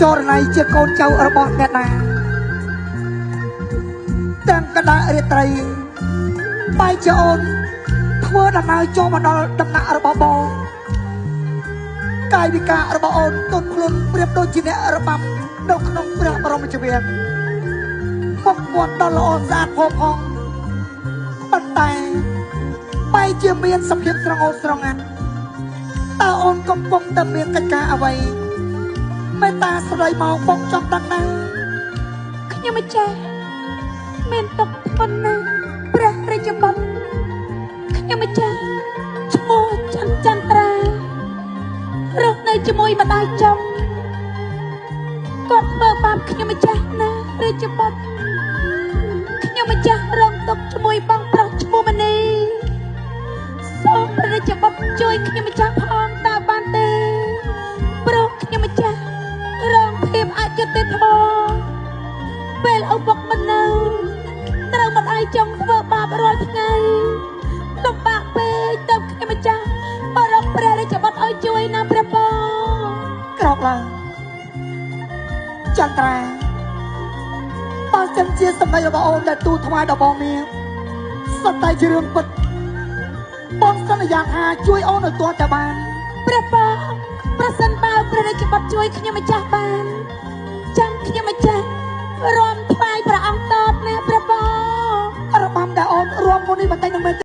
ចរណៃជាកូនចៅរបស់អ្នកណាទាំងកណ្ដាលរាត្រីបែរជាអូនធ្វើដំណើរចូលមកដល់ដំណាក់របស់បងកាយវិការរបស់អូនទន់ភ្លន់ប្រៀបដូចជាអ្នករបាំនៅក្នុងព្រះបរមរាជវាំងមុខមាត់ដ៏ល្អស្អាតផូរផង់ប៉ុន្តែបែរជាមានសភាពស្រងោចស្រងាត់តើអូនកំពុងតែមានកិច្ចការអ្វីមេត្តាស្ដីមកបងចង់ដឹងណាស់ ខ្ញុំម្ចាស់មានទុកធ្ងន់ណាស់ព្រះរាជបុត្រខ្ញុំម្ចាស់ឈ្មោះចន្ទចន្ទ្រារស់នៅជាមួយម្ដាយចុងគាត់ធ្វើបាបខ្ញុំម្ចាស់ណារាជបុត្រខ្ញុំម្ចាស់រងទុក្ខជាមួយបងប្រុសឈ្មោះមនីសូមព្រះរាជបុត្រជួយខ្ញុំម្ចាស់ផងតើបានទេព្រោះខ្ញុំម្ចាស់រងភាពអយុត្តិធម៌ ពេលឪពុកមិននៅត្រូវម្ដាយចង់ធ្វើបាបរាល់ថ្ងៃលំបាកពេកទៅខ្ញុំម្ចាស់មករកព្រះរាជបុត្រឲ្យជួយណាព្រះពរ ក្រោកឡើងចន្ទ្រាបើសិនជាសម្ដីរបស់អូនដែលទូលថ្វាយដល់បងនេះសុទ្ធតែជារឿងពិតបងសន្យាថាជួយអូនឲ្យទាល់តែបាន ព្រះពរប្រសិនបើព្រះរាជបុត្រជួយខ្ញុំម្ចាស់បានចាំខ្ញុំម្ចាស់រំថ្វាយព្រះអង្គតបណាព្រះពរ របាំដែលអូនរួមមុននេះបន្តិចនឹងមែន